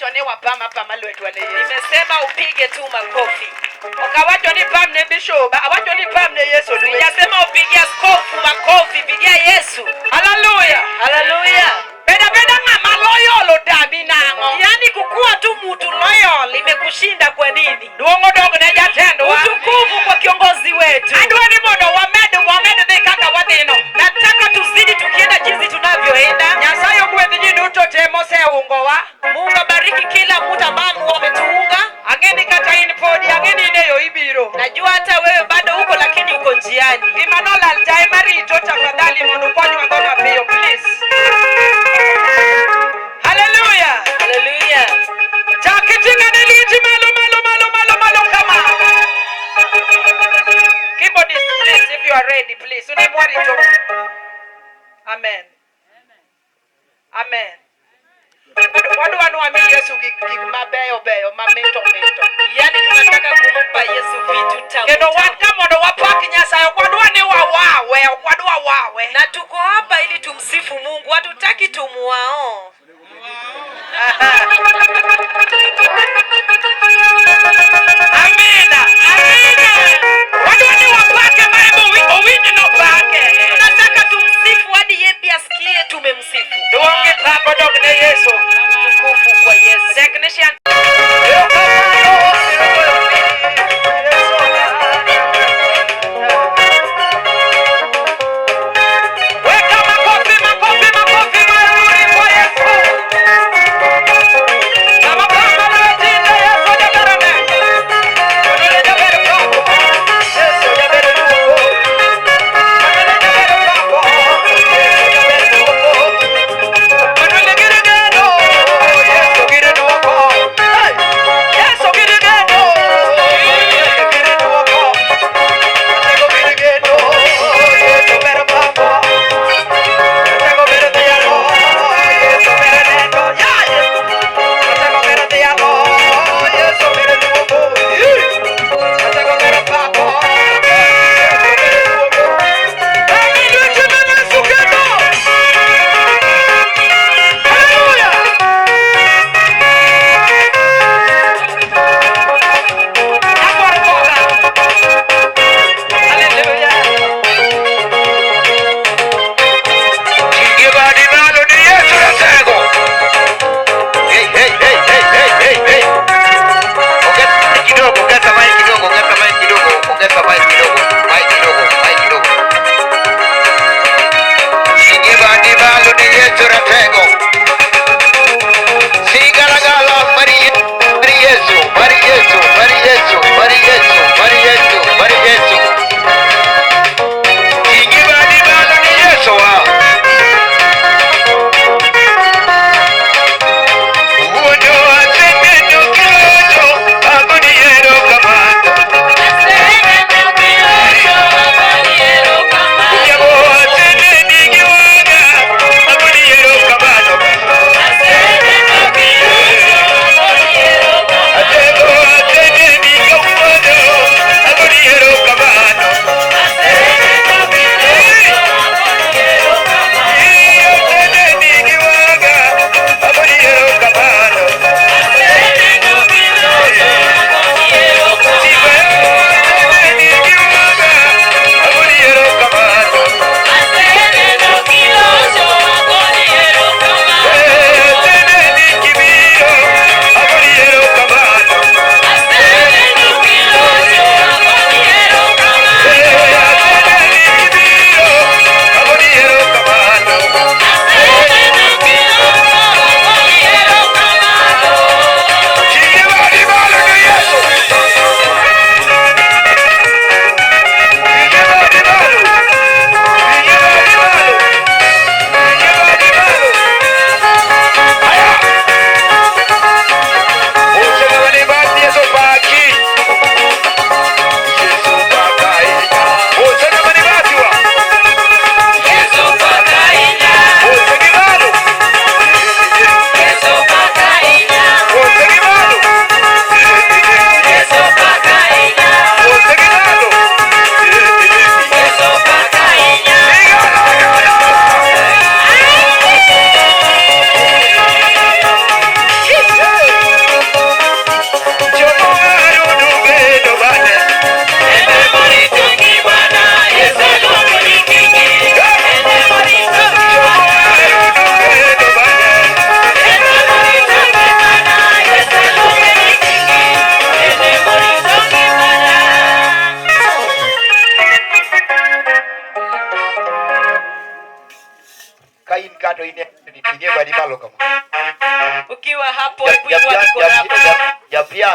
Awacho ni wapam apama lwetwa ne Yesu. Nimesema upige tu makofi. Ok awacho ni pam ne bishop, awacho ni pam ne Yesu lweti. Sijasema upigie askofu makofi, pigia Yesu. Haleluya. Haleluya. Beda beda ng'ama loyal odami nang'o? Yaani kukuwa tu mtu loyal imekushinda kwa nini? Duong' odog ne jatendwa. Utukufu kwa kiongozi wetu. Adwa ni mondo wamed dhi kaka wadhino. Nataka tuzidi tukienda jinsi tunavyoenda. Nyasaye ogwedh ji duto te moseungowa. Mungu abariki kila mtu ambaye wametuunga. Ang'e ni kata in podi, ang'e ni in e yo ibiro. Najua hata wewe bado uko lakini uko njiani. Gima nolal cha ema rito tafadhali mondo ukonywa go mapiyo please. Haleluya. Haleluya. Chak iting'ane lweti malo malo malo malo malo kama. Keyboardist please if you are ready please. Unemwarito. Amen. Amen. Wadwa ni wami Yesu gik mabeyo beyo mamito mito. Yaani tunataka kumpa Yesu vitu tamu. Kendo wan tamu. ka mondo wapak Nyasaye, ok wadwa ni wawawe, ok wadwa wawe. Na tuko hapa ili tumsifu Mungu, hatutaki tumuao. Amina. Amina. Wadwa ni wapake ma ema owinj nopake. Tunataka tumsifu hadi yeye pia asikie tumemsifu. Duong' gi pak odog ne Yesu. Utukufu kwa Yesu. Technician. Erokamano, Weka makofi, makofi, makofi mazuri kwa Yesu. Kama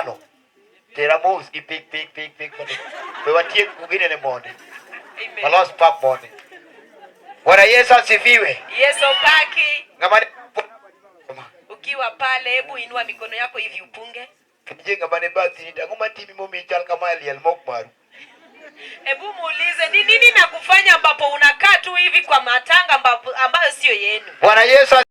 kano. Tera mos gi pik pik pik pik. We watiek ginene mondi. Amen. Walos pap mondi. Bwana Yesu asifiwe. Yesu opaki. Ng'ama ni Ukiwa pale, hebu inua mikono yako hivi upunge. Penje ng'ama ni bathi ni ang'o matimi momiyi chal kama e liel mok maru. Hebu muulize ni nini na kufanya ambapo unakaa tu hivi kwa matanga ambapo, ambayo sio yenu. Bwana Yesu asifiwe.